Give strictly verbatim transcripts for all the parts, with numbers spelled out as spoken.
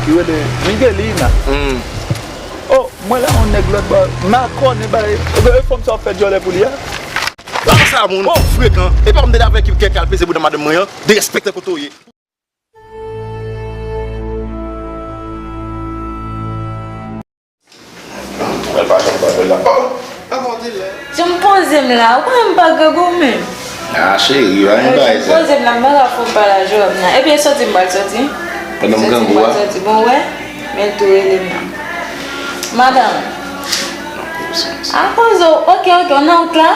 ki rele Miguelina. Oh, mwen la yon nèg lòt bò, makònen bay, e fanm sa w ap fè djòlè pou li a? Papa sa moun frekan. E pa m te avèk kèk al peze bouda madanm mwen an, derespektan kote w ye. Mwen pa janm pa fè la. Oh, avan w te la. Jan m poze m la, ou konnen m pa grangou menm. Ah, cheri, pa gen bagay sa. Jan m poze m la, m pa ka fè w pale a Joab nan. Epi e sòti m pral sòti. Pandan m grangou a? Bon, wè, men l tou rele m nan. Madanm. Akoz ou, ok, ok, ou nan wout la?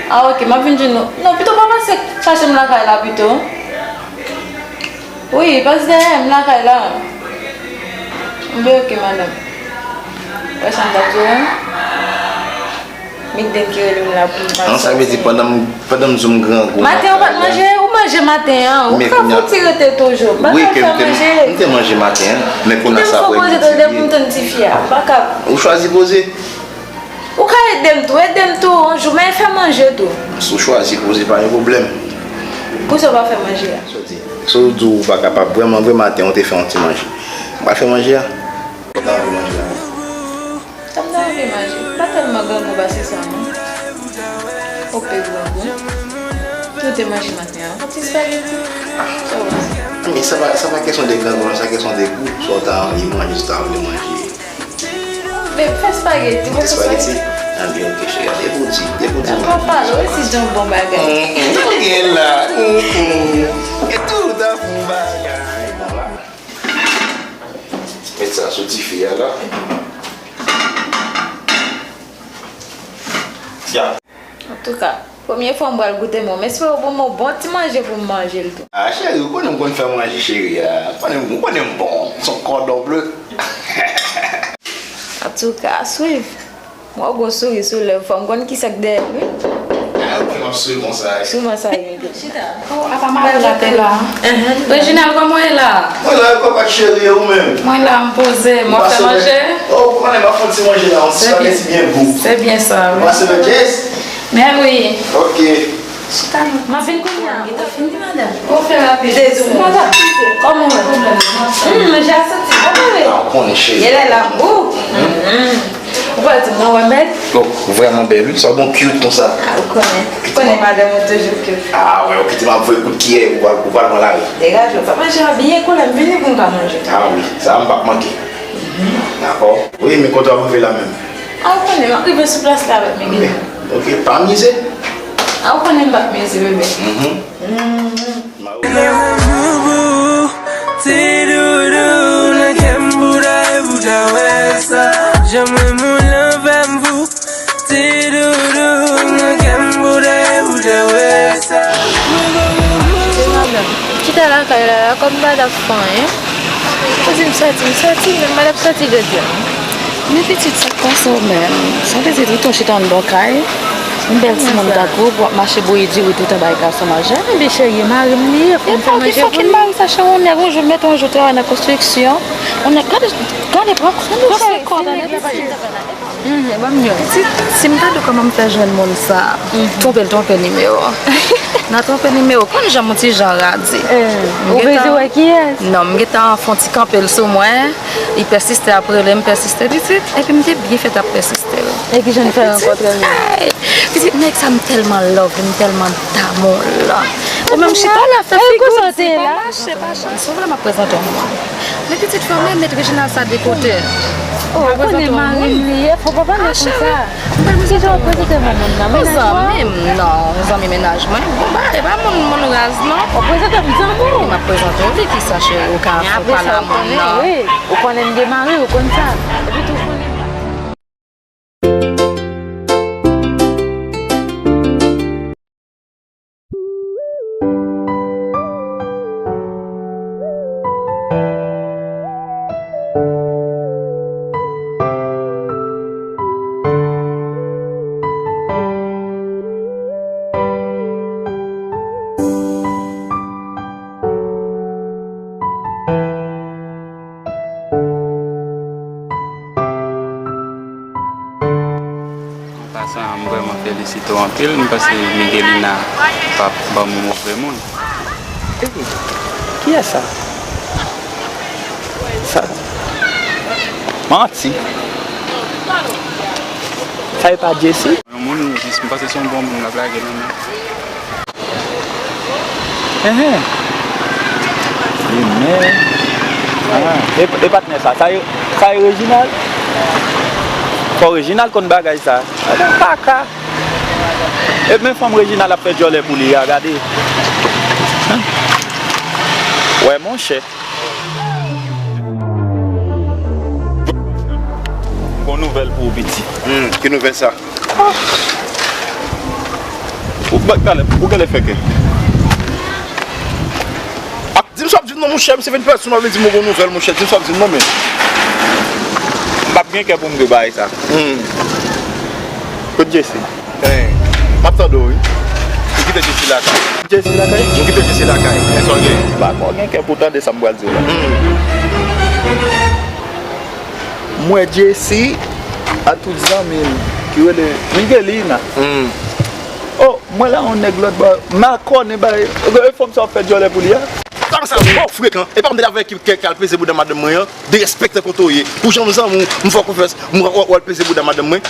Ah, ok, m ap vin jwenn ou. Non, pito pa pase chache m lakay la pito. Wi, pase dèyè m lakay la. Enben, ok, madanm. Wè sa m t ap di w la? Migden ki rele m la pou m pase. Non, sa vle di pandan m, pandan m di w m grangou. Maten an ou pa t manje? Ou manje maten an. Ou ka fouti rete toujou. Bagay fè manje. M te manje maten an, men kounye a sa apre midi. Kite m fè poze tande pou m tann tifi a. M pa ka. Ou chwazi poze? Ou ka ede m tou, ede m tou, yon jou, men fè manje tou. Si w chwazi poze, pa gen pwoblèm. Poukisa w pa fè manje a? Sa w di? Si w di w pa kapab, vrèman vre, maten w te fè yon ti manje. M pral fè manje a. Ou ta anvi manje a? Sa m ta anvi manje? M pa tèlman grangou pase sa, non. Ou pe grangou. Nou te manje maten an. Yon ti espageti. Sa w panse? Men sa pa, sa pa kesyon de grangou, non, sa kesyon de gou. Sa w ta anvi manje, sa w ta vle manje. Babe, fè espageti, mwen fè espageti. Espageti? Ah, byen, ok, cheri. Depi w di, depi w di mwen. Dakò, pale, wi, si jan bon bagay. Ou gen la. E tout an bon bagay. Bon, la. Met sa sou dife a la. Ya. Antouka, premye fwa m pral goute men w, m espere w ban m yon bon ti manje pou m manje l tou. Ah, cheri, ou konnen m konn fè manje, cheri a. Ou konnen, ou konnen m bon. Se yon kòdon ble. Antouka, swiv. M wè w gen yon souri sou lèv, fò m konn kisa k dèyè l, wi. Ah, ou konnen m ap souri konsa. Souvan sa rive. Chita. Oh, apa mari la te la. Reginald, kòman w ye la? Mwen la, kòkòt cheri, e ou menm? Mwen la, m poze, m ap fè manje. Oh, ou konnen m ap fè yon ti manje la, yon ti espageti byen gou. Se byen sa, wi. Ou pase nan Jess? Men wi. Ok. Chita non. M ap vin kounye a. Ou fè rapid. Jezi, ou pa t ap kite. Kòman w ye? Pwoblèm nan. Hmm, manje a santi bon, bebe. Ah, ou konnen, cheri. Genlè l ap gou. Ou pa di m non, wè bèl? Oh, ou vrèman bèl, wi. Sa w bon cute konsa. Ah, ou konnen. Ou konnen madanm ou toujou cute. Ah, wè, ou kite m ap voye kout kiyè, ou pral, ou pral pran lari. Degaje w, fè manje a byen koule, m vini pou m ka manje. Ah, wi, sa a m p ap manke. Dakò. Wi, men kote w ap rive la menm? Ah, ou konnen, m ap rive sou plas la avèk Miguel. Ok, pa mize. Ah, ou konnen m p ap mize, bebe. Ti doudou nan kè m pou ta, pou ta wè sa. Jan mwen moun lan fè m fou. Ti doudou nan kè m pou ta, pou ta wè sa. Chita lakay la, la, kòm m pa t ap fè anyen. Ou di m sòti, m sòti, men m pa t ap sòti jodi a. Men pitit, sa k pase w menm? Sa vle di tout tan w chita anndan w kay? Yon bèl timoun tankou w pou w ap mache bouyi diri tout anba yon gason majè? Enben cheri, e mari m li ye, fò m fè manje pou li. Ki fucking mari sa, cheri, yon nèg yon jou mete yon jou travay nan konstriksyon. Yon nèg, gade, gade, pran, pran se kò, tande, papa. Pitit, si m ta di w kòman m fè jwenn moun sa, twonpe l, twonpe nimewo. Nan twonpe nimewo, konn jan m yon ti jan radi. Ou bezwen wè kiyès? Non, m gentan fè yon ti kanpe l sou mwen. Li pèsiste ap rele m, pèsiste pitit. Epi m te byen fèt ap pèsiste l. E ki jan n fè rankontre menm? Pitit, nèg sa m tèlman love li, m tèlman damou l. Ou menm chita la fè figi w di pa mache, pa mache. Si w vle m ap prezante w moun. Men pitit, fè w mèt Reginald sa de kote. Oh, ou konnen mari m li ye, fò w pa pale konsa. Kijan w prezante m yon moun nan? Mennaj ou a? Zanmi m, non, zanmi mennaj mwen. Bon, ba, e pa moun, moun raz, non. Ou prezante m zanmi w. M ap prezante w li, kisa cheri, ou ka fè w pale a moun nan. Wi, ou konnen m gen mari, ou konn sa. Epi tou, ou konnen. An pasan, m vrèman felisite w anpil. M panse Miguelina p ap ban m move moun. Epi, kiyès sa? Sa. Manti. Sa e pa Jesse? Yon moun, m panse se yon bon moun l ap lage nan men. Enhen. Li men. Ah, e, e patnè sa. Sa e, sa e Reginald? Fò Reginald konn bagay sa. Gade kaka. E men fanm Reginald ap fè djòlè pou li a, gade. Wè, monchè. Bon nouvèl pou ou, piti. Hmm, ki nouvèl sa? Ou ba talè, ou genlè fè kè. Di m sa w ap di m non, monchè, misye vin pèsonn, w ap vin di m yon bon nouvèl, monchè, di m sa w ap di m non, men. M p ap gen kè pou m de bagay sa. Hmm. Kot Jesse? Hey, m ap tande w, wi. Ou kite Jesse lakay. Jesse lakay? Ou kite Jesse lakay. Men sa w gen? M pa kwè w gen kè pou tande sa m pral di w la. Hmm. M wè Jesse a tout zanmi l ki rele Miguelina. Hmm. Oh, mwen la yon nèg lòt bò, makònen bay, e fanm sa w ap fè djòlè pou li a? Sa, sa, w frekan. E pa m te avèk ki, ki, ki al peze bouda madanm mwen an. Derespektan kote w ye. Pou jan m zanmi w, m fè w konfyans, m w, w al peze bouda madanm mwen.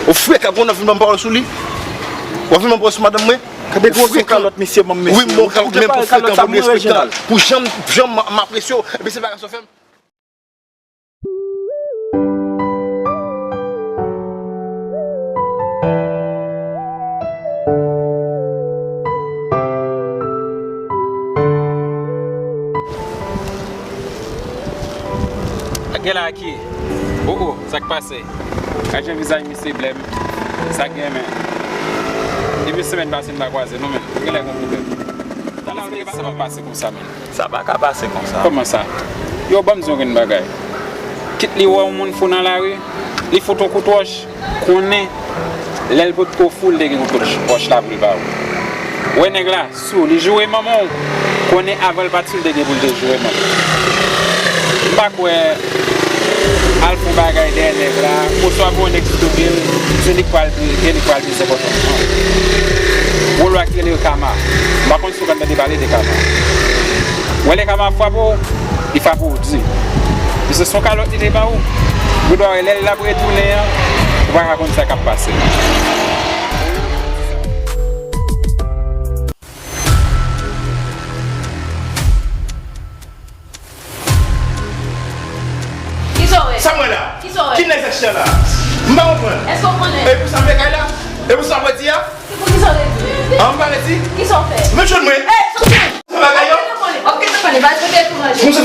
Ou frekan, konn w ap vin ban m pawòl sou li. W ap vin ban m pawòl sou madanm mwen. Gade gwo son kalòt misye ban m, mesye. Wi, m ba w kalòt, men pou frekan, pou derespektan. Pou jan m, jan m, m apresye w, epi se bagay sa w fè m. Gèlè a ki? O, o, sa k pase? Gad jan vizaj misye blè m. Sa k gen, men? Depi semèn pase m pa kwaze non, men. Gèlè gon pwoblèm. Sa pa pase konsa, men. Sa pa ka pase konsa. Kòman sa? Yo, ban m di w yon grenn bagay. Kit li wè yon moun fou nan lari, li fout yon kout wòch, konnen lè l potko fou, l te gen kout wòch la pou l ba ou. Wè nèg la, sou, li joure manman w, konnen avan l pati, l te gen pou l te joure manman w. M pa kwè al fè yon bagay dèyè nèg la, oswa pou yon nèg ki touke l, se li k pral, se li k pral pi enpòtan. Wòl la ki rele kama. M pa konn si w konn tande pale de kama. Wè lè kama ap frape w, li frape w di. Misye se yon kalòt li te ba ou. Ou dwe wè lè l ap retounen an, ou pa ka konn sa k ap pase. Kisa w wè? Sa m wè la? Kisa w wè? Ki nèg sa ki chita la? M pa konprann. Èske w konnen? E pou sa m fè kay la? E pou sa m redi a? Se pou kisa w redi? An, m pa redi? Kisa w fè? Men jwenn mwen. Ey, soti! Sa bagay yo? W ap gentan konnen, w ap gentan konnen, pa rete tou manje. Konsa